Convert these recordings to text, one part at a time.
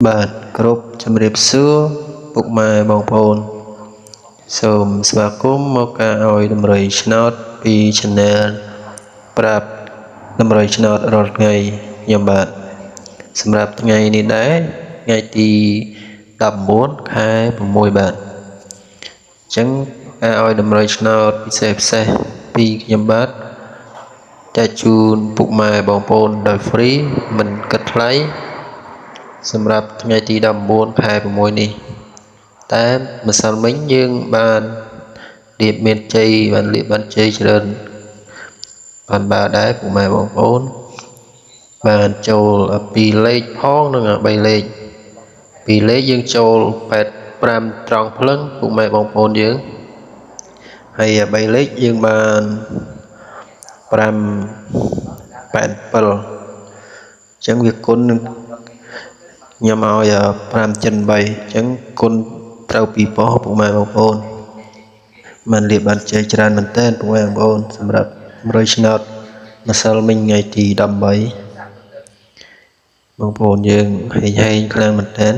បាទគ្រប់ជំរាបសួរពុកម៉ែបងប្អូនសូមស្វាគមន៍មកការឲ្យតម្រុយឆ្នោតពី Channel ប្រាប់តម្រុយឆ្នោតរាល់ថ្ងៃខ្ញុំបាទសម្រាប់ថ្ងៃនេះដែរថ្ងៃទី19ខែ6បាទអញ្ចឹងការឲ្យតម្រុយឆ្នោតពិសេសពិសេសពីខ្ញុំបាទចែកជូនពុកម៉ែបងប្អូនដោយ free មិនគិតថ្លៃសម្រាប់ថ្ងៃទី19ខែ6នេះតែម្សិលមិញយើងបានរៀបមានជ័យបានលៀបបានជ័យច្រើនបានបាទដែរពុកម៉ែបងប្អូនបានចូល2លេខផងនិង3លេខ2លេខយើងចូល85ត្រង់ភ្លឹងពុកម៉ែបងប្អូនយើងហើយ3លេខយើងបាន5 87អញ្ចឹងវាគុណនឹងខ្ញុំឲ្យ5ចិន3អញ្ចឹងគុណត្រូវពីប៉ុសពុកម៉ែបងប្អូនបានលៀបបានជ័យច្រើនមែនទែនពុកម៉ែបងប្អូនសម្រាប់100ឆ្នោតម្សិលមិញថ្ងៃទី18បងប្អូនយើងហេងហេងខ្លាំងមែនទែន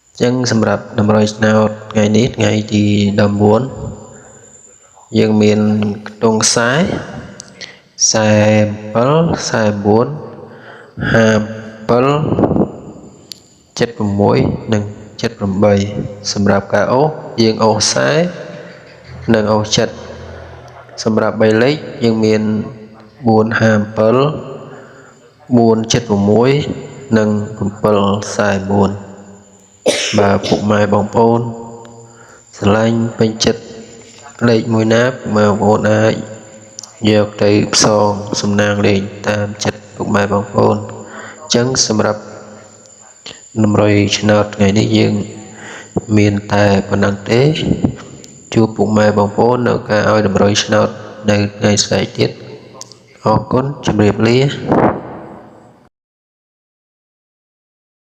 អញ្ចឹងសម្រាប់តម្រុយឆ្នោតថ្ងៃនេះថ្ងៃទី19យើងមានខ្ទង់ខ្សែ47 49 57 76និង78សម្រាប់ការអូសយើងអូស40និងអូស7សម្រាប់3លេខយើងមាន457 476និង744បាទពុកម៉ែបងប្អូនស្រឡាញ់ពេញចិត្តលេខមួយណាពុកម៉ែបងប្អូនអាចយកទៅផ្សងសំណាងលេងតាមចិត្តពុកម៉ែបងប្អូនអញ្ចឹងសម្រាប់តម្រុយឆ្នោតថ្ងៃនេះយើងមានតែប៉ុណ្ណឹងទេជួបពុកម៉ែបងប្អូននៅការឲ្យតម្រុយឆ្នោតនៅថ្ងៃស្អែកទៀតអរគុណជម្រាបលា។